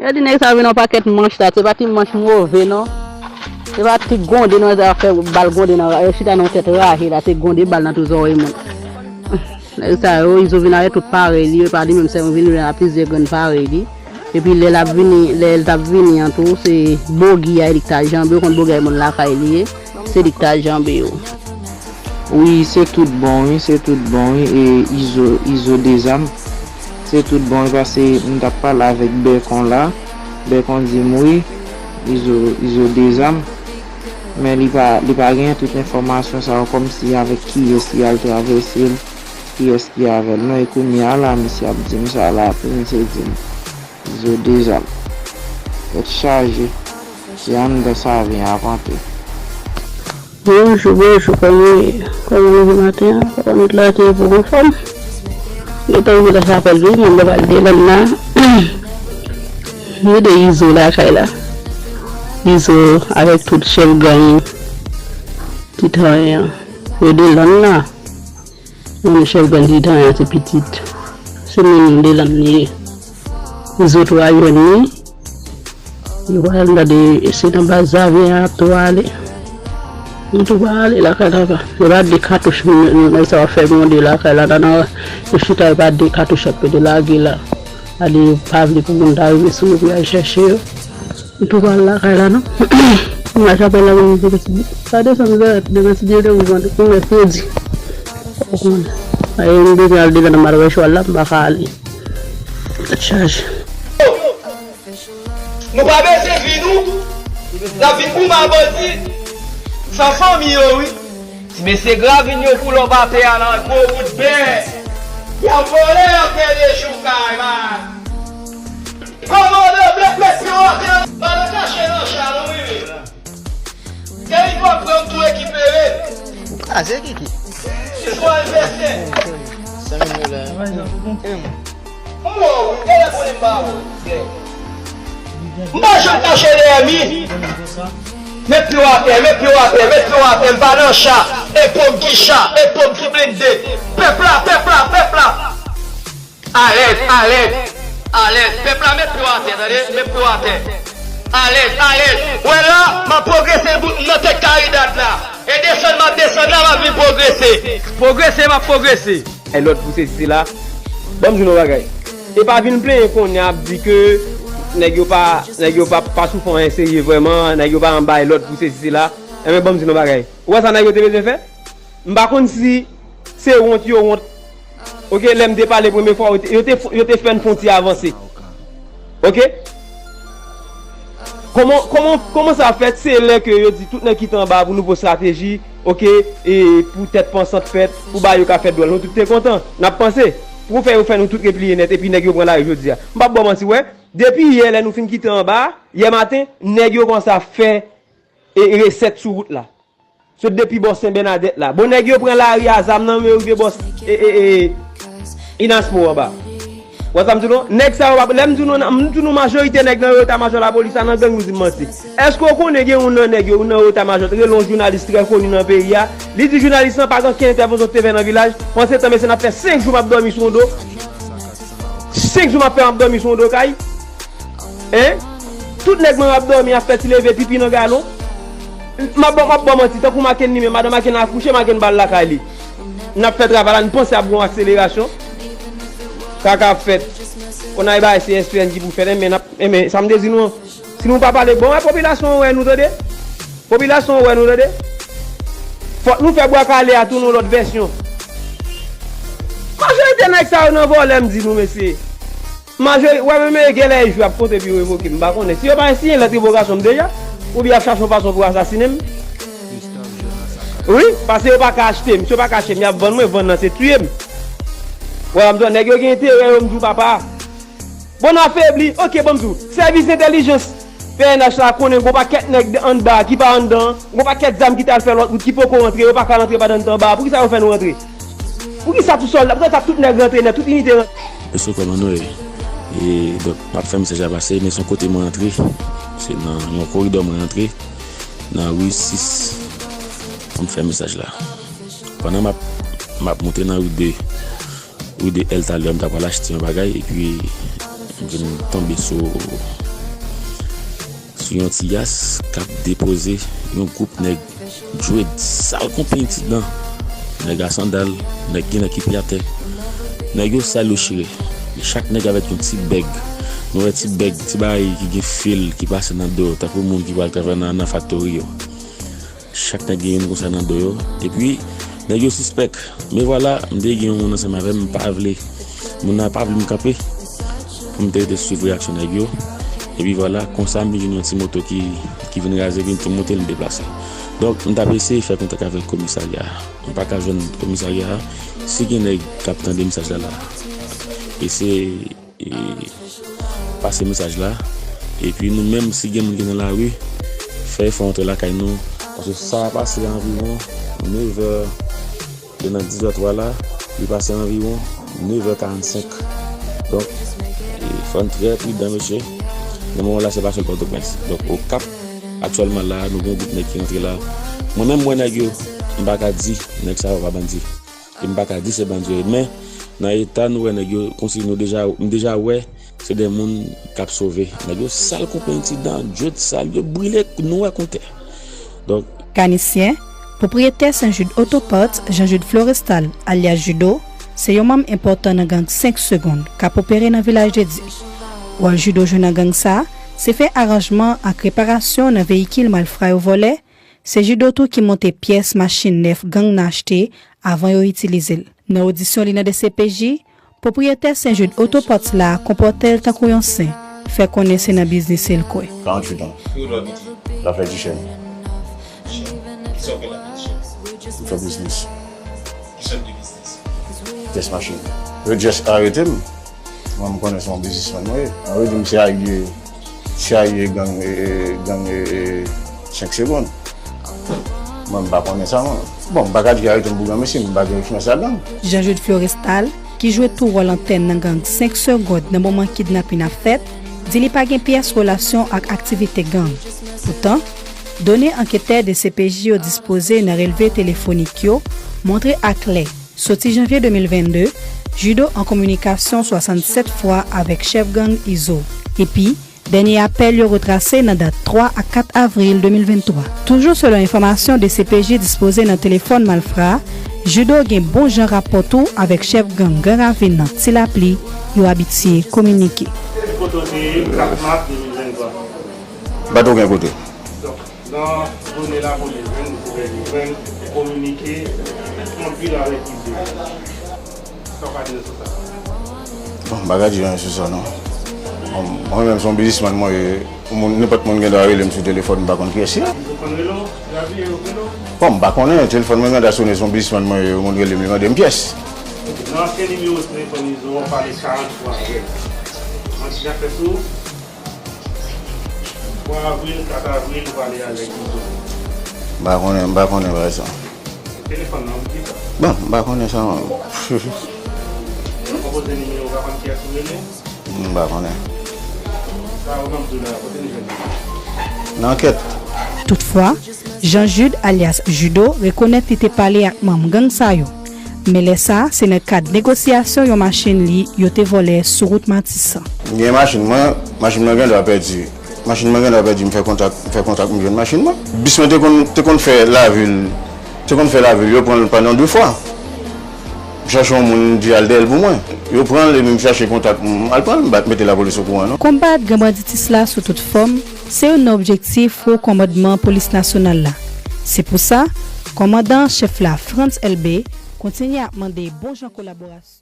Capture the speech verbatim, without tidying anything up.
Yo di nèg sa vin yon pakèt manch la, se pa ti manch move non. Se pa ti gonde non, sa fè bal gonde nan, yo chita nan tèt raje la, se gonde bal nan tou zòrèy moun. Nèg sa yo, Izo vin avè tout parèy li, e pa li menm sèlman vin, vin a plizyè grenn parèy li. Epi lè l ap vini, lè l t ap vini an tou, se bogi a li k t al janbe, ou konn bogi a e moun lakay li ye, se li k t al janbe yo. Wi, se tout bon wi, se tout bon wi, e Izo, Izo Dezam. Se tout bon wi, paske m t ap pale avèk Bèkon la, Bèkon di m wi, Izo, Izo Dezam. Men li pa, li pa genyen tout enfòmasyon sa yo, kòmsi avèk kiyès li al travèse l, kiyès ki avè l. Non, e kounye a la, misye ap di m sa la, pou misye di m. Izo Dezam. Tèt chaje. Se anndan Saven ap antre. Bonjou, bonjou, kòman w ye? Kòman w ye maten an? Kòman w la te pou anfòm? Gentan rive Lachapèl wi, mwen m pral delann la. M ede Izo lakay la. Izo avèk tout chèf gang Titanyen an. Yo delann la. Yon chèf gang Titanyen an se pitit. Se moun delann li ye. Izo tou al jwenn li. Yo pral gade se nan baz Saven an y ap tou ale. Nou tou pral ale lakay la. Se pa de katouch nèg sa yo ap fè gwonde lakay la. Nan, nan, yo chita, e pa de katouch y ap mete lage la. Ale yo pa vle pou moun ta rive sou yo pou y al chèche yo. M tou pral lakay la non. M Lachapèl la pou m vizite Sidi. Sa desann vèt demen Sidi yo te ouvri pou mèkredi. Ou konn. Aye m bezwen al devan nan Malwè Chwal la, m pa ka ale. Tèt chaje. Nou pa bezwen vi nou. N ap vin goumen a bandi. Sa fanmi yo wi. Ti mesye gravin yo pou lòb atè a nan gwo bout bè. Y ap vole nan pè de jou kay man. Kòmande blèt met pye w atè. Pa nan kache nan cha nou wi wi. Gen ipòkran tou ekipere. Ou kraze Kiki. Se swa l vèse. San mil dola. M wè w wi, genlè konnen m pa wè w. M pa janm kache dèyè mi. Met pye w atè, met pye w atè, met pye w atè, m pa nan cha. Epòk ki cha, epòk ki blende. Pèp la, pèp la, pèp la. Alèz, alèz, alèz. Pèp la met pye w atè, tande, met pye w atè. Alèz, alèz. W wè la, m ap pwogrese bout m nan tèt Karidad la. E desann m ap desann la, m ap vin pwogrese. Pwogrese, m ap pwogrese. Ay lòd pou sesi sela. Ban m di w yon bagay. E pa vin plenyen kounye a ap di ke nèg yo pa, nèg yo pa, pa sou fè anyen serye vrèman, nèg yo pa anba ay lòd pou sesi sela. Enben ban m di w yon bagay. Ou wè sa nèg yo te bezwen fè? M pa konn si se wont yo wont. Oke, lè m te pale premye fwa, yo te, yo te, yo te fè n fè yon ti avanse. Oke? Kòman, kòman, kòman sa fèt? Se lè ke yo di tout nèg ki te anba pou nouvo estrateji, oke, e pou tèt pansant fèt, pou bagay yo ka fèt dwòl. Nou tout te kontan. N ap panse. Pou fè yo fè nou tout repliye nèt, epi nèg yo pran lari jodi a. M p ap ba w manti, wè. Depi yè, lè nou fin kite anba a, yè maten, nèg yo kòmanse ap fè e resèt sou wout la. Sot depi bò Sen Bènadèt la. Bon, nèg yo pran lari a zam nan men yo rive bò e, e, e, Inaspo anba. Wè sa m di nou? Nèg sa yo pa, lè m di nou, m di nou majorite nèg nan eta majò lapolis la nan gang, nou di m manti. Èske w konnen gen youn nan nèg yo, youn nan eta majò, t rele yon jounalis trè koni nan peyi a? Li di jounalis lan pa gen okenn entèvansyon ki te fè nan vilaj. Pandan se tan, mesye, n ap fè senk jou m ap dòmi sou yon do. Senk jou m ap fè m ap dòmi sou yon do kay. Hein? Tout nèg mwen ap dòmi ap fè ti leve pipi nan galon. M ap ba, m ap ba w manti, tankou Makenn li menm, madan Makenn akouche, Makenn ba l lakay li. N ap fè travay la, n panse ap gen yon akselerasyon. Kaka ap fèt. Kounye a e bagay se S P N ki pou fèt, enben n ap, enben sa m te di nou an. Si nou pa pale, bon, wè popilasyon an wè nou tande. Popilasyon an wè nou tande. Fòk nou fè Bwa Kale a tounen yon lòt vèsyon. Majorite nèg sa yo nan vòlè, m di nou, mesye. Majori, wè menm e genlè e jou ap konte pou yo revoke m, m pa konnen. Si yo pa siyen lèt revokasyon m deja, oubyen y ap chache yon fason pou asasinen m. Wi, paske yo pa ka achte m. Si yo pa ka achte m, y ap vann mwen, vann nan se tiye m. Wè, m di w, nèg yo gen enterè yo, m di w papa. Bon, n afebli, oke, ban m di w. Sèvis entèlijans P N H la konnen gon pakèt nèg anndan ki pa anndan, gon pakèt zam ki t al fè lòt wout ki poko rantre, yo pa ka rantre pandan n t anba a. Poukisa yo fè nou rantre? Poukisa tousòl la? Poukisa tout nèg rantre nèt, tout inite rantre? Mesye, kòman nou ye? E, donk, m ap fè mesaj la pase, men se yon kote mwen rantre. Se nan yon koridò mwen rantre, nan ri sis, pou m fè mesaj la. Pandan m ap, m ap moute nan ri de, ri de L talè, m ta pral achte yon bagay, epi m vin tonbe sou Gen yon ti yas k ap depoze yon gwoup nèg djwed sal kon penti dan. Nèg a sandal, nèg gen nèg ki pye atè. Nèg yo sal, yo chire. Chak nèg avèk yon ti bèg. Nou wè ti bèg, ti bagay ki gen fil ki pase nan do, tankou moun ki pral travay nan, nan faktori yo. Chak nèg gen youn konsa nan do yo. Epi, nèg yo sispèk. Men vwala, m te gen yon moun ansanm avè m, m pa vle. Moun nan pa vle m kanpe. Pou m te rete swiv reyaksyon nèg yo. Epi vwala, konsa m vin jwenn yon ti moto ki, ki vin raze, epi m tou monte l, m deplase. Donk, m t ap eseye fè kontak avèk komisarya a. M pa ka jwenn komisarya a. Si gen nèg k ap tande mesaj la la, eseye e, pase mesaj la. Epi nou menm, si gen moun ki nan lari, fè efò antre lakay nou. Paske sa a pase anviwon nevè, e nan diz è twa la, li pase anviwon nevè karannsenk. Donk, e, fò n trè pridan, mesye. Nan moman la, se pa sèl Pòtoprens. Donk, Okap, aktyèlman la, nou gen gwoup nèg ki rantre la. Mwen menm, m wè nèg yo, m pa ka di nèg sa yo pa bandi. E m pa ka di se bandi yo ye, men nan eta nou wè nèg yo, kòmsi nou deja, m deja wè se de moun k ap sove. Nèg yo sal kon penti dan, djwed sal, yo brile, nou wè kon tè. Donk, Kanisyen, pwopriyetè Saint Jude Auto Parts, Jean Jude Florestal, alyas Judo, se yon manm enpòtan nan gang senk Segonn, k ap opere nan Vilaj de Dye. Wòl Judo jwe nan gang sa, se fè aranjman ak reparasyon nan veyikil malfra yo vòlè, se Judo tou ki monte pyès machin nèf gang nan achte avan yo itilize l. Nan odisyon li nan D C P J, pwopriyetè Saint Jude Auto Parts la konpòte l tankou yon sen, fè konnen se nan biznis li l kwè. Karanntuit an. Zafè ti chèn. M fè biznis. Pyès machin. Yo just arete m. Mwen, m konnen se yon biznismann mwen ye. An redi m se alye, se alye gang, e, e, gang, e, e, senk Segonn. Mwen, m pa konnen sa, mwen. Bon, m pa ka di yo arete m pou granmesi, m pa gen referans a gang. Jean Jude Florestal, ki jwe tou wòl antèn nan gang senk Segonn nan moman kidnapin ap fèt, di li pa gen pyès relasyon ak aktivite gang. Poutan, done anketè D C P J yo dispoze nan relve telefonik yo montre aklè, soti janvye de mil vennde, Judo an kominikasyon swasannsèt fwa avèk chèf gang Izo. Epi, dènye apèl yo retrase nan dat twa ak kat avril de mil venntwa. Toujou selon enfòmasyon D C P J dispoze nan telefòn malfra, Judo gen bon jan rapò tou avèk chèf gang Gran Ravin nan Ti Lapli, yo abitye kominike. Ki kote w te ye kat mas de mil venntwa? M pa t okenn kote. Donk, nan done lapolis jwenn, gouvènman jwenn, kominike, konpil avèk Izo. Sa w ka di nou sou sa? Bon, m pa ka di anyen sou sa, non. Bon, mwen menm, se yon biznismann mwen ye. Yon moun, nenpòt moun gen dwa rele m sou telefòn, m pa konn kiyès li ye. Izo konn rele w? Li apiye yo rele w? Bon, m pa konnen, telefòn mwen gen dwa sonnen, se yon biznismann mwen ye, yon moun rele m, li mande m pyès. Nan ansyen nimewo telefòn Izo, w pale karant fwa avè l. Mwen ki jan fè sou twa avril, kat avril, ou pale avèk Izo? M pa konnen, m pa konnen bagay sa. Telefòn nan, ou di sa? Bon, m pa konnen sa, mwen. Ou konpoze nimewo, ou pa konn kiyès ou rele? M pa konnen. Sa ou menm tou la, kote nou jwenn li? Nan ankèt. Toutfwa, Jean Jude, alyas Judo, rekonèt li te pale ak manm gang sa yo. Men lè sa, se nan kad negosyasyon yon machin li yo te vòlè sou wout Matisan. M gen machin mwen, machin mwen gen dwa pèdi. Machin mwen gen dwa pèdi, m fè kontak, m fè kontak, m jwenn machin mwen. Bis mwen te konn, te konn fè lavil, te konn fè lavil, yo pran l pandan de fwa. M chache yon moun, m di al dèyè l pou mwen. Yo pran l, epi m chache kontak, m al pran l, m pa t mete lapolis okouran, non. Konbat gran banditis la sou tout fòm, se youn nan objektif Wo Kòmandman Polis Nasyonal la. Se pou sa, kòmandan an chèf la, Frantz Elbé, kontinye ap mande bon jan kolaborasyon.